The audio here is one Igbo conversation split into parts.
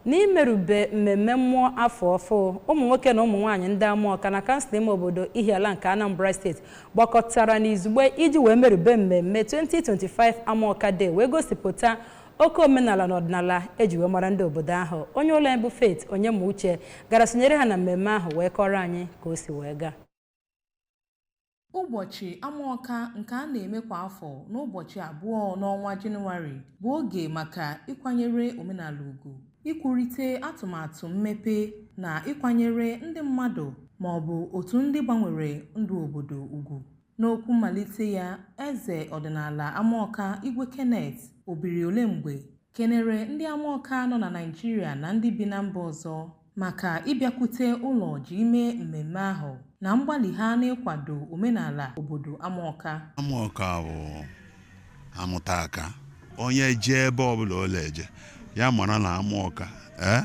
N'imerube mmemme mmụọ afọ ọfụ, ụmụ nwoke na ụmụ nwaanyị ndị Amọka na kansụl ime obodo Ihiala nke Anambra Steeti gbakọtara n'izugbe iji wee merube mmemme 2025 Amọka Day, wee gosipụta oke omenala na ọdịnala eji wee mara ndị obodo ahụ. Onye ụlọ anyị bụ Faith Onyemauche gara sonyere ha na mmemme ahụ, wee kọrọ anyị ka o si wee gaa. Ụbọchị Amọka, nke a na-eme kwa afọ n'ụbọchị 2 n'ọnwa Jenụwarị, bụ oge maka ịkwanyere omenala ugwu, ikwurịta atụmatụ mmepe na ịkwanyere ndị mmadụ ma ọ bụ otu ndị gbanwere ndụ obodo ugwu. N'okwu mmalite ya, eze ọdịnala Amọka, Igwe Kenneth Obiri Olemgbe, kenere ndị Amọka nọ na Naịjirịa na ndị bi na mba ọzọ maka ịbịakwute ụlọ ji ime mmemme ahụ na mgbalị ha n'ịkwado omenala obodo Amọka. Amọka bụ amụta aka. Onye jee ebe ọbụla ọ na-eje, ya mara na Amọka ee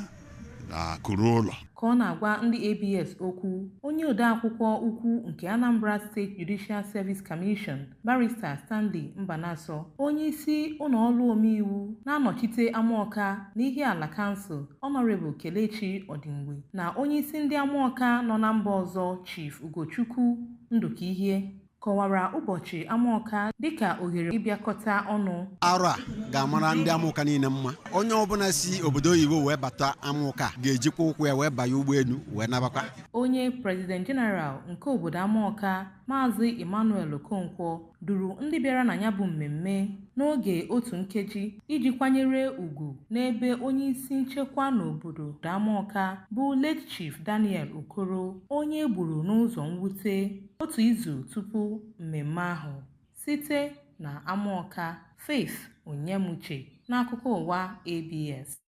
na-akụrụ ụlọ. Ka ọ na-agwa ndị ABS okwu, onye odeakwụkwọ ukwu nke Anambra State Judicial Service Commission, Barrister Stanley Mbanaso, onye isi ụlọọrụ omeiwu na-anọchite Amọka n'Ihiala Council, Honorable Kelechi Odingwe, na onyeisi ndị Amọka nọ na mba ọzọ, Chief Ugochukwu Ndụkaihe, kọwara ụbọchị Amọka dịka ohere ịbịakọta ọnụ. Arụ a ga-amara ndị Amụka niile mma. Onye ọbụla si obodo oyibo wee bata Amụka ga-ejikwa ụkwụ ya wee banye ụgbọelu wee nabakwa. Onye President General nke obodo Amọka, Maazị Emmanuel Okonkwo, duru ndị bịara na ya bụ mmemme n'oge otu nkeji iji kwanyere ugwu n'ebe onye isi nchekwa n'obodo Amọka bụ late Chief Daniel Okoro, onye e gburu n'ụzọ mwute otu izu tupu mmemme ahụ. Site na Amọka, Faith Onyemuche, n'akụkọ ụwa ABS.